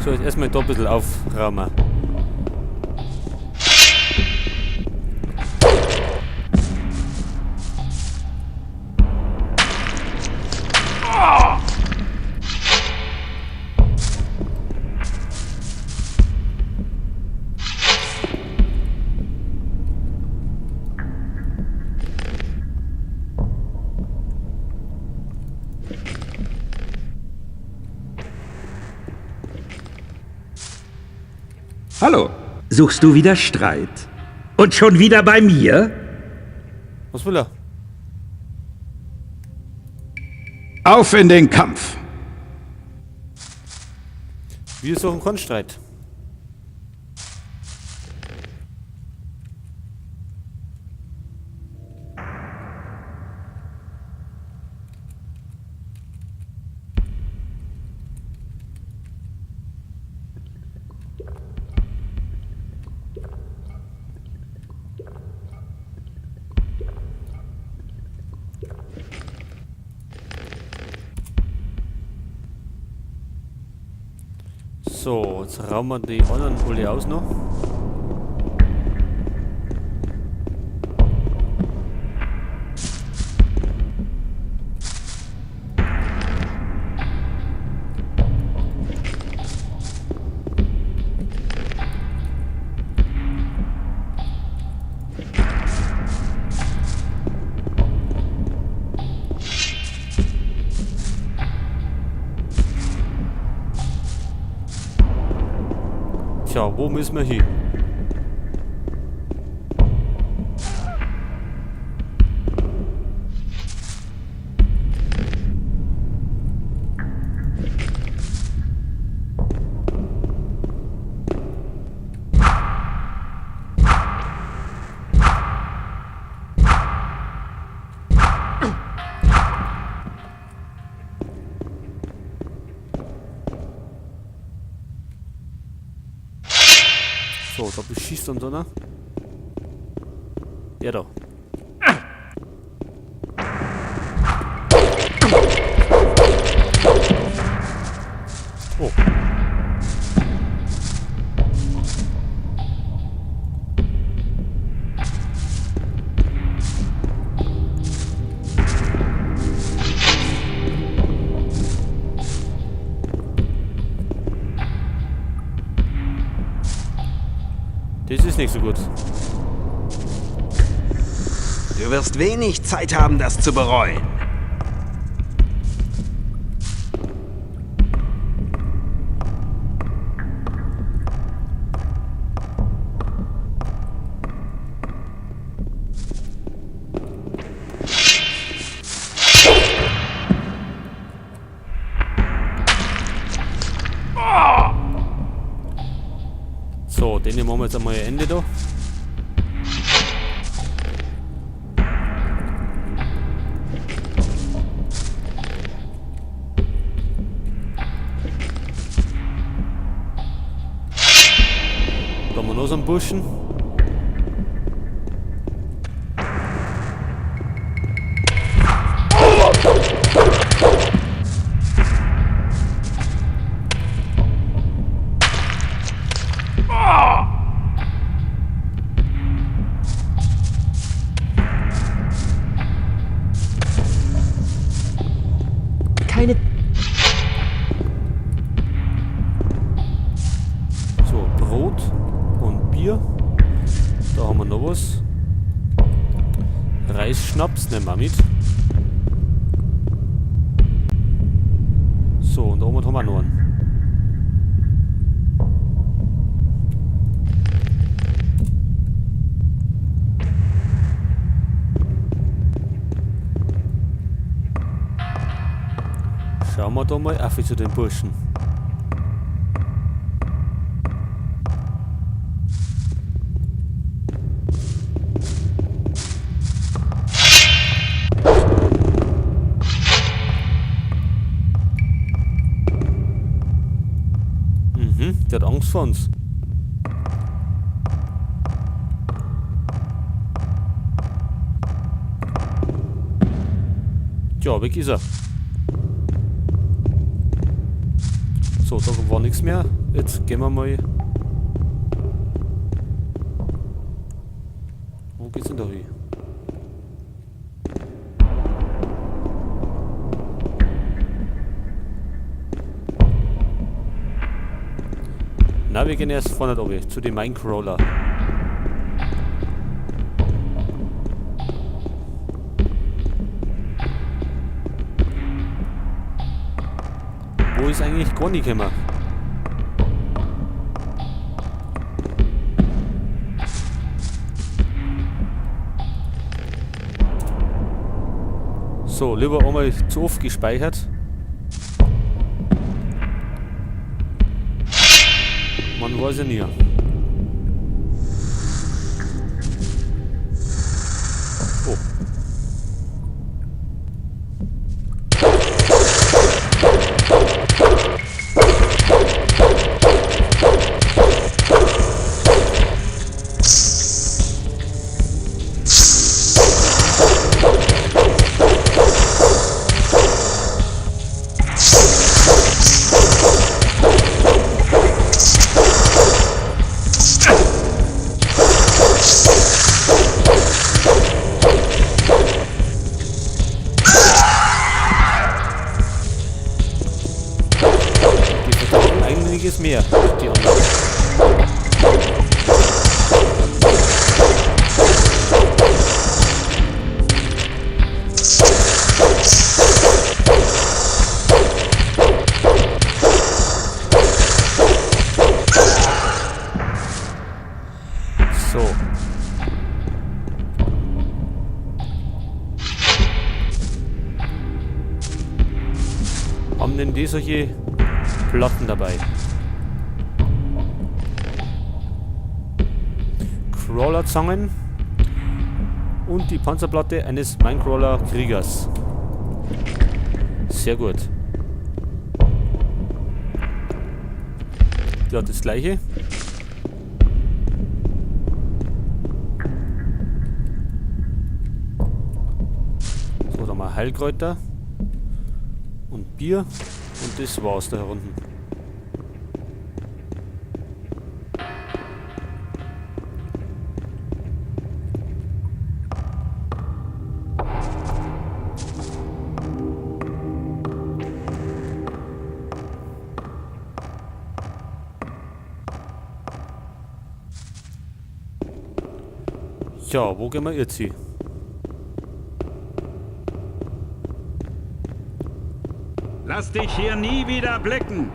So, jetzt erstmal da ein bisschen aufräumen. Hallo. Suchst du wieder Streit? Und schon wieder bei mir? Was will er? Auf in den Kampf! Wir suchen keinen Streit. So, jetzt rauben wir die anderen alle aus noch. Tja, wo müssen wir hin? So, da beschießt uns einer. Ja, da. Oh. Das ist nicht so gut. Du wirst wenig Zeit haben, das zu bereuen. So, den machen wir jetzt einmal ein Ende da. Da haben wir noch so einen Burschen. Keine. So, Brot und Bier. Da haben wir noch was. Reisschnaps nehmen wir mit. So, und da oben haben wir noch einen. Schauen wir da mal auf zu den Burschen. Mhm, der hat Angst vor uns. Tja, weg ist er. So, da war nichts mehr. Jetzt gehen wir mal. Wo geht's denn da hin? Na, wir gehen erst vorne runter, zu dem Minecrawler. Wo ist eigentlich gar nicht gekommen? So, lieber einmal zu oft gespeichert. Man weiß ja nie. Oh. Die vertragen einiges mehr als die anderen. So. Haben denn die solche Platten dabei? Crawlerzangen und die Panzerplatte eines Minecrawler-Kriegers. Sehr gut. Die hat das gleiche. So, da haben wir Heilkräuter und Bier und das war's da unten. Tja, wo gehen wir jetzt hin? Lass dich hier nie wieder blicken!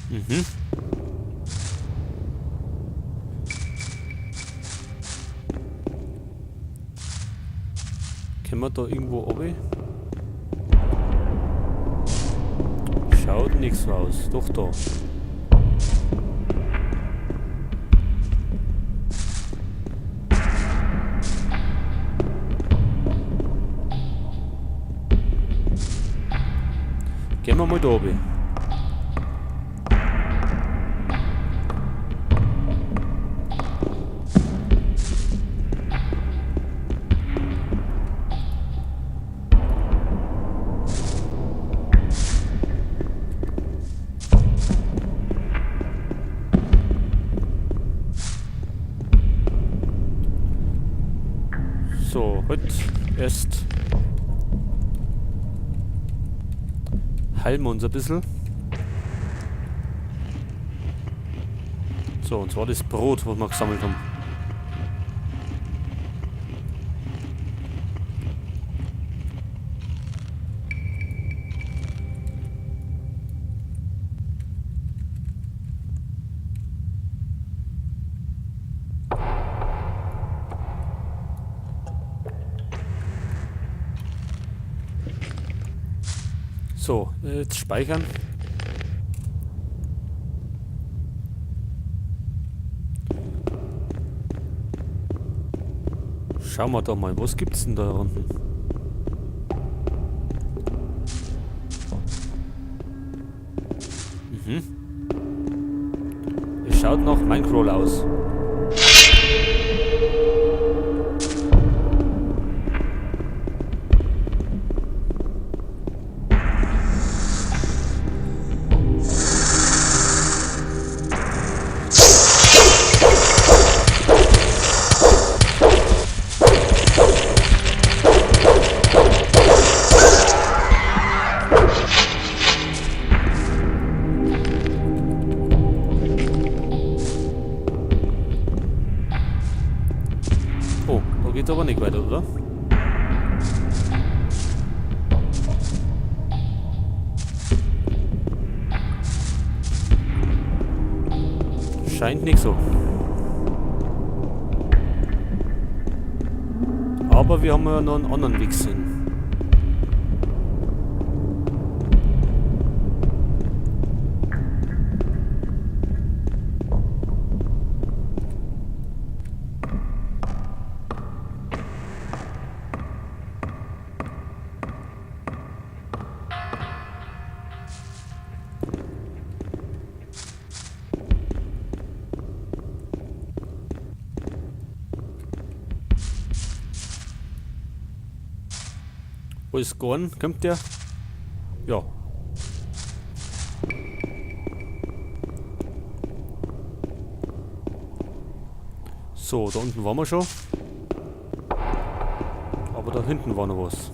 Mhm. Können wir da irgendwo runter? Schaut nichts raus. Doch da. Gehen wir mal da oben. So, heute erst heilen wir uns ein bisschen. So, und zwar das Brot, was wir gesammelt haben. So, jetzt speichern. Schauen wir doch mal, was gibt's denn da unten? Mhm. Es schaut nach Minecrawler aus. aber nicht weiter, oder? Scheint nicht so. Aber wir haben ja noch einen anderen Weg gesehen. Wo ist Gorn? Kommt der? Ja. So, da unten waren wir schon. Aber da hinten war noch was.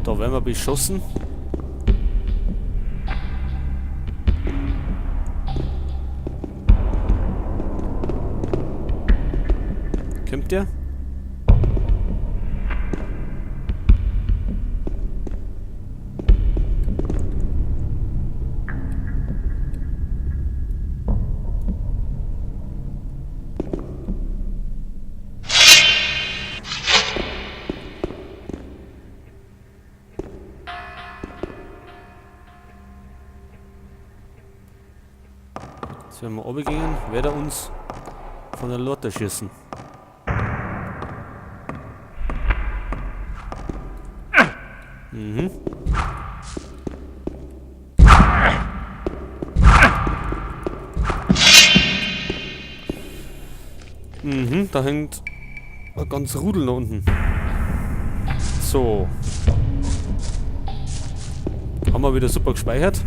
Da werden wir beschossen. Kommt der? Jetzt werden wir runtergehen, wird er uns von der Lotte schießen. Mhm. Mhm, da hängt ein ganzes Rudel nach unten. So. Haben wir wieder super gespeichert.